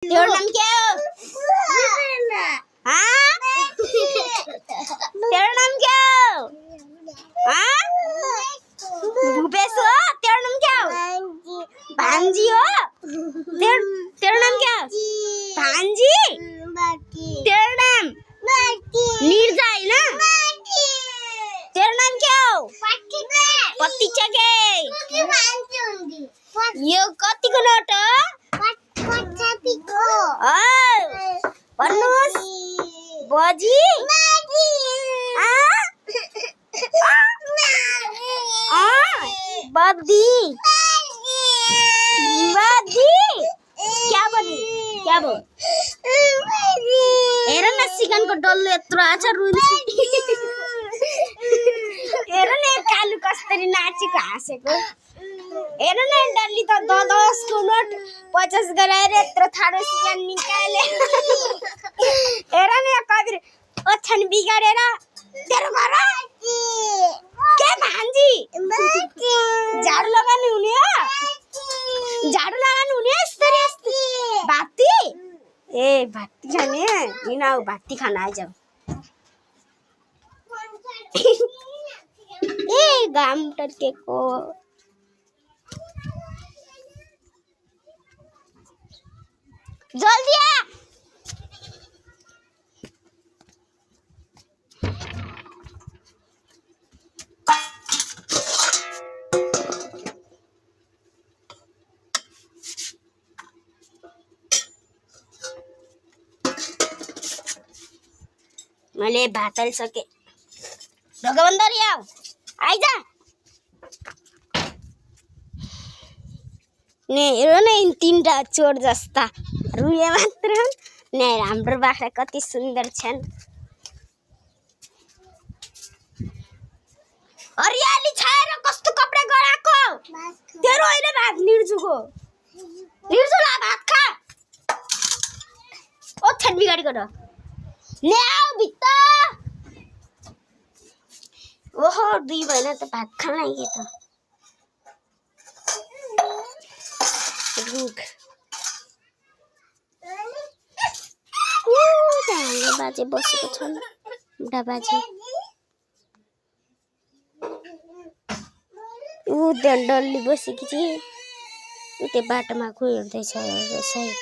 तेरो नाम क्या हो? हाँ? तेरा नाम क्या हो? हाँ? भूपेश हो? तेरा नाम क्या हो? भांजी हो? तेरा नाम क्या हो? भांजी? तेरा नाम? नीरजा है ना? तेरा नाम क्या हो? पत्तीचा के? यो कति को नोट हो? भन्नुहोस् बजी बदी बदी क्या बनी क्या बो हेर न सिकनको डल्लो यत्रो आछ रुन्छ हेर न कालु कसरी नाचेको हाँसेको हेर न डल्ली त 10 को नोट 50 गराएर यत्रो थारो सिकन निकाले हेर न कबीर ओछन बिगाडेर तेरो घर के भान्जी झाडु लगाउनु हुने हो झाडु लगाउनु हुने यस्तरी यस्तरी भाती ए भाती खाने हिँडाउ भाती खान आइजाऊ ए घाम टर्केको जल्दी आ मैले भात हालिसके ढोका बन्द गरिआऊ आइजा ने हेर न यिन 3टा चोर जस्ता रुए मात्र ने हाम्रो बाख्रा कति सुन्दर छन् हरियाली छाएर कस्तो कपडा गराको तेरो होइन भात निर्जुको निर्जुला भात खा ओ छन बिगाडीको न ले आऊ भित्र ओहो 2 महिना त भात खान लागि त रुख हाम्रो बाजे बसेको छन् बुढा बाजे ऊ त्यहाँ डल्ली बसेकी थिए ऊ त्यो बाटोमा खोइ हेर्दैछ सायद